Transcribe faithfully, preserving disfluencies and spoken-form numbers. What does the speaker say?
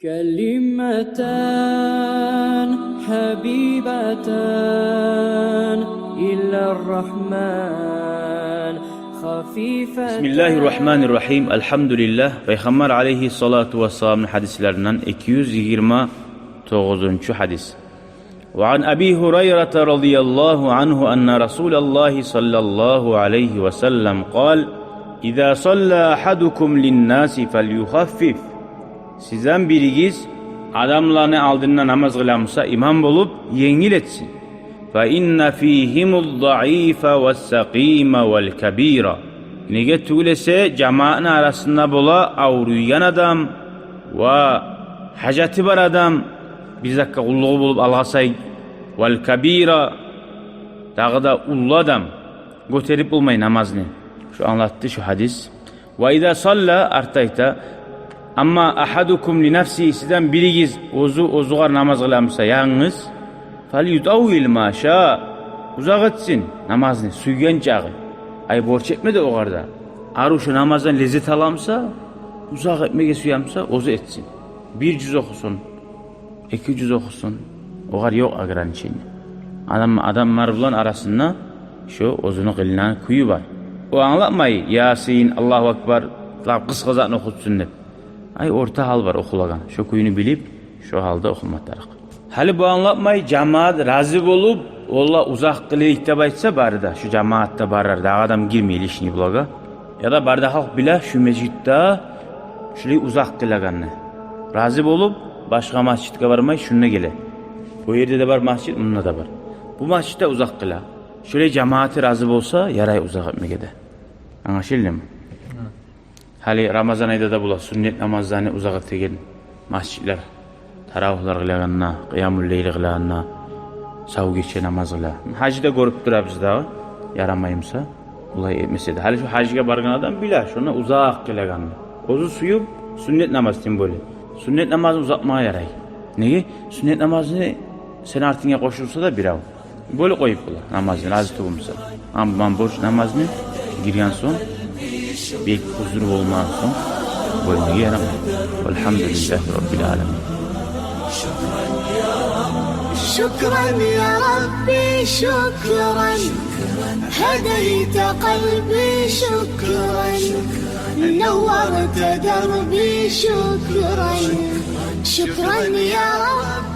كلمتان حبيبتان إلى الرحمن خفيفتان. Бисмиллагьи ррагьмани ррагьим. Альгьамдулиллагь. Пайхаммар алайгьи ссалату вассаламны гьадислеринден эки юз йигирма тогъузунчу гьадис. وعن أبي هريرة رضي الله عنه أن رسول الله صلى الله عليه وسلم قال: إذا صلى أحدكم للناس فليخفف. Сизден биригиз адамланы алдында намаз къыла буса, имам болуп, енгил этсин. فإن فيهم الضعيف والسقيم والكبير. Неге тюгюл эсе, жамаатны арасында бола авруйгъан адам ва гьажаты бар адам, бир затгъа къуллугъу болуп алгъасай, والكبير, дагъы да уллу адам, гётерип болмай намазны. Шо англатды шо гьадис. وإذا صلى, артда айта: أما أحدكم لنفسه, сизден биригиз оьзю оьзюгер намаз къыла буса янгыз, فليطول ما شاء, узакъ этсин намазны сюйген чакъы. Ай, борч этме де огъар да. Арив шо намаздан леззет ала буса, узакъ этмеге сюе буса, оьзю этсин. Бир жюз охусун, эки жюз охусун, огъар ёкъ ограничение. Адам, адамлар булан арасында шо оьзюню къылынагъан кюю бар. О англатмай: Ясин, Аллагьу акбар, лап къысгъа затны охутсун деп. Ай, орта гьал бар охулагъан. Шо кюйню билип, шо гьалда охума тарыкъ. Гьали бу англатмай, жамаат рази болуп, олар узакъ къылайыкъ деп айтса, бары да, шо жамаатда барар, дагъы адам гирмей лишний булагъа. Яда бары да халкъ биле шо межитде шулай узакъ къылагъанны. Рази болуп, башгъа межитге бармай, шунда геле. О ерде де бар межит, мунда да бар. Бу межитде узакъ къыла. Шулай жамааты рази болса, ярай узакъ этмеге де. Англашылдымы? Гьали Рамазан айда да бола сюннет намазланы узакъ этеген межитлер. Таравигьлер къылагъанда, къиямул лейл къылагъанда, сав гече намаз къыла. Гьажда гёрюп турабыз дагъы, ярамай буса, олай этмесе де. Гьали шо гьажгъа баргъан адам биле шонда узакъ къылагъанны. Оьзю сююп, сюннет намаз тем более. Сюннет намазны узатмагъа ярай. Неге? Сюннет намазны сени артынга къошулса да бирев, бёлюп къоюп бола намазны, рази тюгюл буса. Амма борч намазны гирген сонг, бек гьузур болмагъан сонг, бёлмеге ярамай. Валгьамдулиллагьи раббил аламин. شكرا يا ربي، شكرا. هديت قلبي، شكرا. نورت دربي، شكرا. شكرا يا رب.